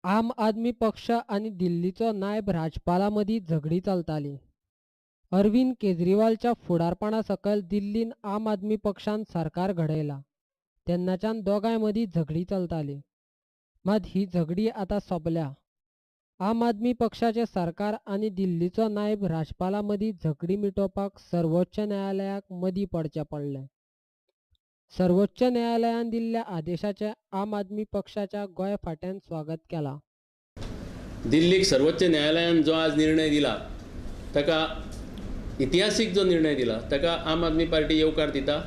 आम आदमी पक्ष आनी दिल्लीचो नायब राजपाला मदीं झगडीं चलतालीं. अरविंद केजरीवालच्या फुडारपणा सकयल दिल्लीन आम आदमी पक्षान सरकार घडयलां तेन्नाच्यान दोगांय मदीं झगडीं चलतालीं. मात ही झगडीं आतां सोंपल्या. आम आदमी पक्षाचें सरकार आनी दिल्लीचो नायब राजपाला मदीं झगडीं मिटोवपाक सर्वोच्च न्यायालयाक मदीं पडचें पडलें. सर्वोच्च न्यायालयान दिल्ल्या आदेशाचें आम आदमी पक्षाच्या गोंय फांट्यान स्वागत केलां. दिल्लीक सर्वोच्च न्यायालयान जो आज निर्णय दिला ताका इतिहासीक जो निर्णय दिला ताका आम आदमी पार्टी येवकार दिता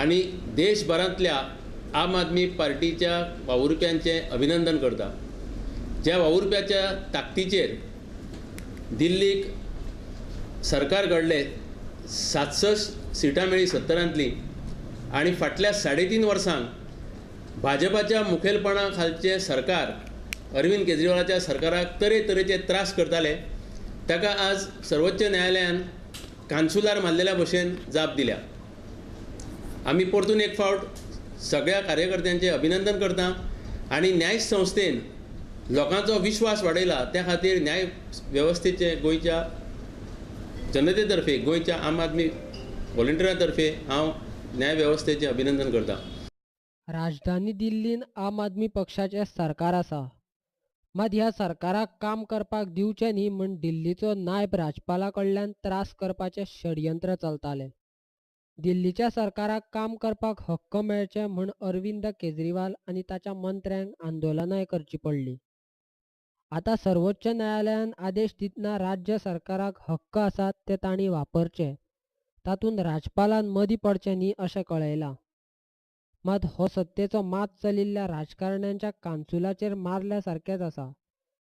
आनी देशभरांतल्या आम आदमी पार्टीच्या वावुरप्यांचें अभिनंदन करता. ज्या वावुरप्याच्या ताकदीचेर दिल्लीक सरकार घडलें, 67 सिटां मेळ्ळी 70तांतलीं आनी फाटल्या 3.5 वर्सांक भाजपाच्या मुखेलपणा खालचें सरकार अरविंद केजरीवालाच्या सरकाराक तरेतरेचे त्रास करताले ताका आज सर्वोच्च न्यायालयान कानसुलार मारलेल्या भशेन जाप दिल्या. आमी परतून एक फावट सगळ्या कार्यकर्त्यांचें अभिनंदन करता आनी न्याय संस्थेन लोकांचो विश्वास वाडयला त्या खातीर न्याय वेवस्थेचे गोंयच्या जनते तर्फे, गोंयच्या आम आदमी व्हॉलंटियरा तर्फे हांव न्याय वेवस्थेचें अभिनंदन करता. राजधानी दिल्लीन आम आदमी पक्षाचें सरकार आसा. मात ह्या सरकाराक काम करपाक दिवचें न्ही म्हूण दिल्लीचो नायब राजपाला कडल्यान त्रास करपाचें षडयंत्र चलतालें. दिल्लीच्या सरकाराक काम करपाक हक्क मेळचे म्हूण अरविंद केजरीवाल आनी ताच्या मंत्र्यांक आंदोलनांय करचीं पडलीं. आतां सर्वोच्च न्यायालयान आदेश दितना राज्य सरकाराक हक्क आसात ते तांणी वापरचे, तातूंत राजपालान मदीं पडचें न्ही अशें कळयलां. मात हो सत्तेचो मात चलिल्ल्या राजकारण्यांच्या कानसुलाचेर मारल्या सारकेंच आसा.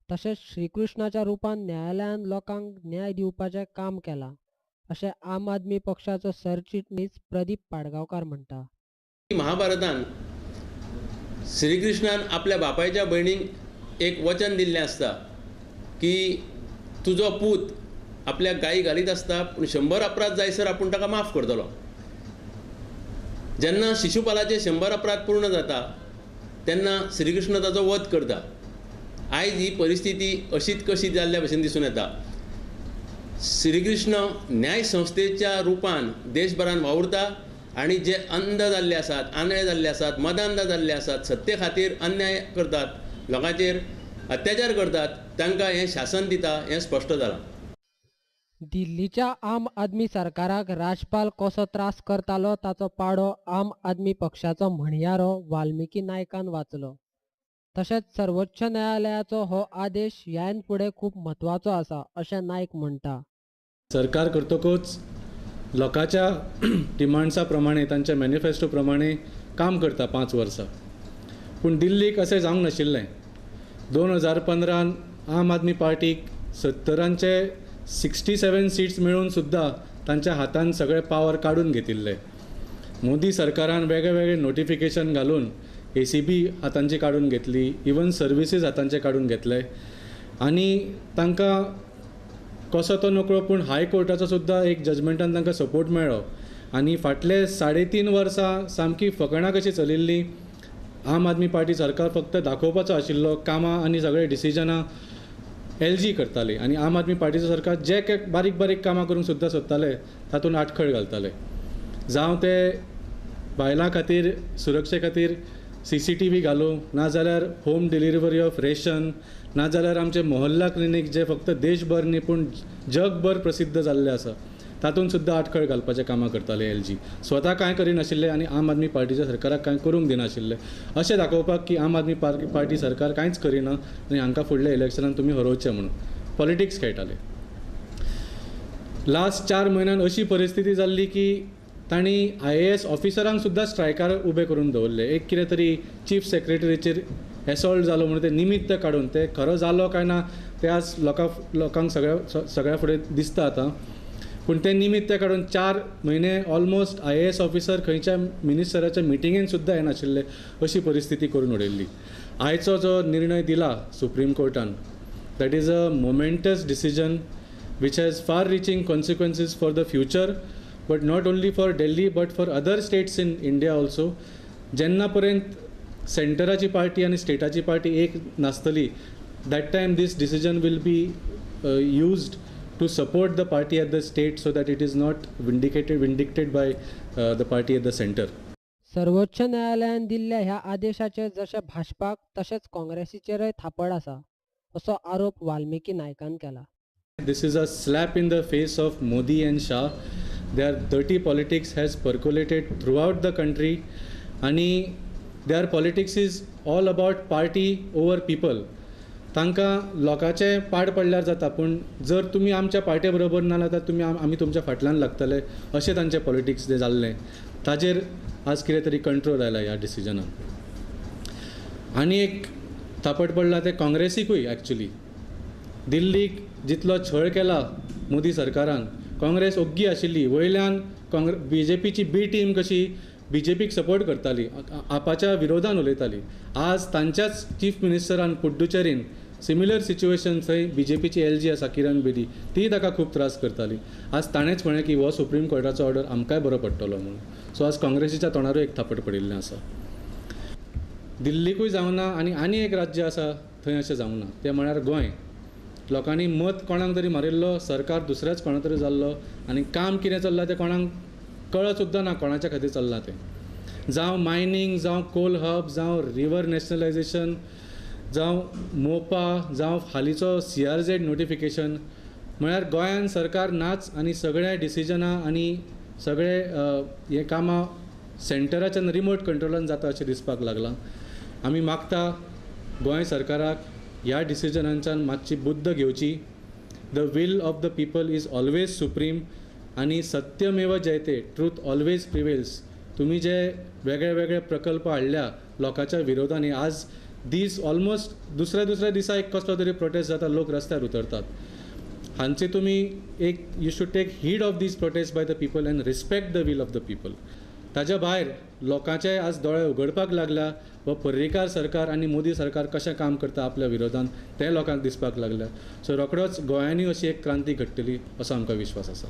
तशेंच श्रीकृष्णाच्या रुपान न्यायालयान लोकांक न्याय दिवपाचें काम केलां अशें आम आदमी पक्षाचो सरचिटणीस प्रदीप पाडगांवकार म्हणटा. महाभारतान श्रीकृष्णान आपल्या बापायच्या भयणीक एक वचन दिल्लें आसता की तुजो पूत आपल्या गायी घालीत आसता पूण 100 अपराध जायसर आपूण ताका माफ करतलो. जेन्ना शिशुपालाचे 100 अपराध पूर्ण जाता तेन्ना श्रीकृष्ण ताचो वध करता. आयज ही परिस्थिती अशीच कशी जाल्ल्या भशेन दिसून येता. श्रीकृष्ण न्याय संस्थेच्या रुपान देशभरान वावुरता आनी जे अंध जाल्ले आसात, आंधळे जाल्ले आसात, मदांध जाल्ले आसात, सत्ते खातीर अन्याय करतात, लोकांचेर अत्याचार करतात, तांकां हें शासन दिता हें स्पश्ट जालां. दिल्लीच्या आम आदमी सरकाराक राजपाल कसो त्रास करतालो ताचो पाडो आम आदमी पक्षाचो म्हणयारो वाल्मिकी नायकान वाचलो. तशेंच सर्वोच्च न्यायालयाचो हो आदेश ह्यान फुडें खूब म्हत्वाचो आसा अशें नायक म्हणटा. सरकार करतकूच लोकांच्या डिमांड्सा प्रमाणे, तांच्या मॅनिफेस्टो प्रमाणे काम करता 5 वर्सां. पूण दिल्लीक अशें जावंक नाशिल्लें. 2015 आम आदमी पार्टीक 70चे 67 सीट्स मेळून सुद्दां तांच्या हातान सगळे पावर काडून घेतिल्ले. मोदी सरकारान वेगळे वेगळे नोटिफिकेशन घालून ACB हातांची काडून घेतली, इवन सर्विसीस हातांचे काडून घेतले आनी तांकां कसो तो नकळो पूण हायकोर्टाचो सुद्दां एक जजमेंटान तांकां सपोर्ट मेळ्ळो आनी फाटले 3.5 वर्सां सामकी फकाणां कशी चलिल्ली. आम आदमी पार्टी सरकार फक्त दाखोवपाचो आशिल्लो, कामां आनी सगळे डिसिजनां LG करताले आनी आम आदमी पार्टीचो सरकार जे बारीक बारीक कामां करूंक सुद्दां सोदताले तातूंत आडखळ घालताले. जावं ते बायलां खातीर सुरक्षे खातीर CCTV घालूं, नाजाल्यार होम डिलिव्हरी ऑफ रेशन, नाजाल्यार आमचे मोहल्ला क्लिनीक जे फक्त देशभर न्ही पूण जगभर प्रसिद्ध जाल्ले आसा तातूंत सुद्दां आडखळ घालपाचें कामां करताले LG. स्वता कांय करिनाशिल्ले आनी आम आदमी पार्टीच्या सरकाराक कांय करूंक दिनाशिल्ले. अशें दाखोवपाक की आम आदमी पार्टी सरकार कांयच करिना आनी हांकां फुडल्या इलेक्शनान तुमी हरोवचें म्हणून पॉलिटिक्स खेळटाले. लास्ट 4 म्हयन्यान अशी परिस्थिती जाल्ली की तांणी IAS ऑफिसरांक सुद्दां स्ट्रायकार उबे करून दवरले. एक कितें तरी चीफ सेक्रेटरीचेर एसॉल्ट जालो म्हणून ते निमित्त काडून, ते खरो जालो काय ना ते आज लोकांक सगळ्या फुडें दिसता आतां, पूण ते निमित्त काडून 4 म्हयने ऑलमोस्ट IAS officer खंयच्या मिनिस्टराच्या मिटिंगेन सुद्दां येनाशिल्ले अशी परिस्थिती करून उडयल्ली. आयचो जो निर्णय दिला supreme कोर्टान, that is a momentous decision which has far reaching consequences for the future, but not only for Delhi but for other states in India also. जेन्ना पर्यंत सेंटराची पार्टी आनी स्टेटाची पार्टी एक नासतली That time this decision will be used to support the party at the state so that it is not vindicted by the party at the center. सर्वोच्च न्यायालयान दिल्ल्या ह्या आदेशाचेर जशें भाजपाक तशेंच काँग्रेसीचेरय थापड आसा असो आरोप वाल्मिकी नायकान केला. This is a slap in the face of Modi and Shah. Their dirty politics has percolated throughout the country and their politics is all about party over people. तांकां लोकांचें पाड पडल्यार जाता, पूण जर तुमी आमच्या पार्टे बरोबर ना जाल्यार तुमी आमी तुमच्या फाटल्यान लागतले अशें तांचें पॉलिटिक्स जें जाल्लें ताजेर आज कितें तरी कंट्रोल आयला ह्या डिसिजनान. आनी एक थापट पडला तें काँग्रेसीकूय. एक्चुली दिल्लीक जितलो छळ केला मोदी सरकारान, काँग्रेस ओग्गी आशिल्ली. वयल्यान बीजेपीची बी टीम कशी बीजेपीक सपोर्ट करताली, आपाच्या विरोधान उलयताली. आज तांच्याच चीफ मिनिस्टरान पुडुचेरीन सिमिलर सिच्युएशन, थंय बीजेपीची एल जी आसा किरण बेदी, ती ताका खूब त्रास करताली. आज ताणेंच म्हळें की हो सुप्रीम कोर्टाचो ऑर्डर आमकांय बरो पडटलो म्हणून. सो आज काँग्रेसीच्या तोंडारूय एक थापट पडिल्लें आसा. दिल्लीकूय जावना आनी आनी एक राज्य आसा थंय अशें जावना, तें म्हळ्यार गोंय. लोकांनी मत कोणाक तरी मारिल्लो, सरकार दुसऱ्याच कोणा तरी जाल्लो आनी काम कितें चल्लां तें कोणाक कळत सुद्दां ना कोणाच्या खातीर चल्लां तें. जावं मायनींग, जावं कोल हब, जावं रिवर नॅशनलायजेशन, जावं मोपा, जावं हालींचो सीआरझेड नोटिफिकेशन, म्हळ्यार गोंयान सरकार नाच आनी सगळे डिसिजनां आनी सगळे हे कामां सेंटराच्यान रिमोट कंट्रोलान जाता अशें दिसपाक लागलां. आमी मागता गोंय सरकाराक ह्या डिसिजनांच्यान मातशी बुद्द घेवची. The will of the people is always supreme आनी सत्यमेव जयते, ट्रूथ ऑलवेज प्रिवेल्स. तुमी जे वेगळे वेगळे प्रकल्प हाडल्या लोकांच्या विरोधांनी, आज दीस ऑलमोस्ट दुसऱ्या दुसऱ्या दिसा एक कसलो तरी प्रोटेस्ट जाता, लोक रस्त्यार उतरतात. हांचे तुमी एक you should take heed of these protest by the people and respect the will of the people. ताज्या भायर लोकांचे आज दोळे उगडपाक लागल्या व पर्रीकार सरकार आनी मोदी सरकार कशें काम करता आपल्या विरोधान तें लोकांक दिसपाक लागल्या. सो रोखडोच गोंयांनी अशी एक क्रांती घडटली असो आमकां विश्वास आसा.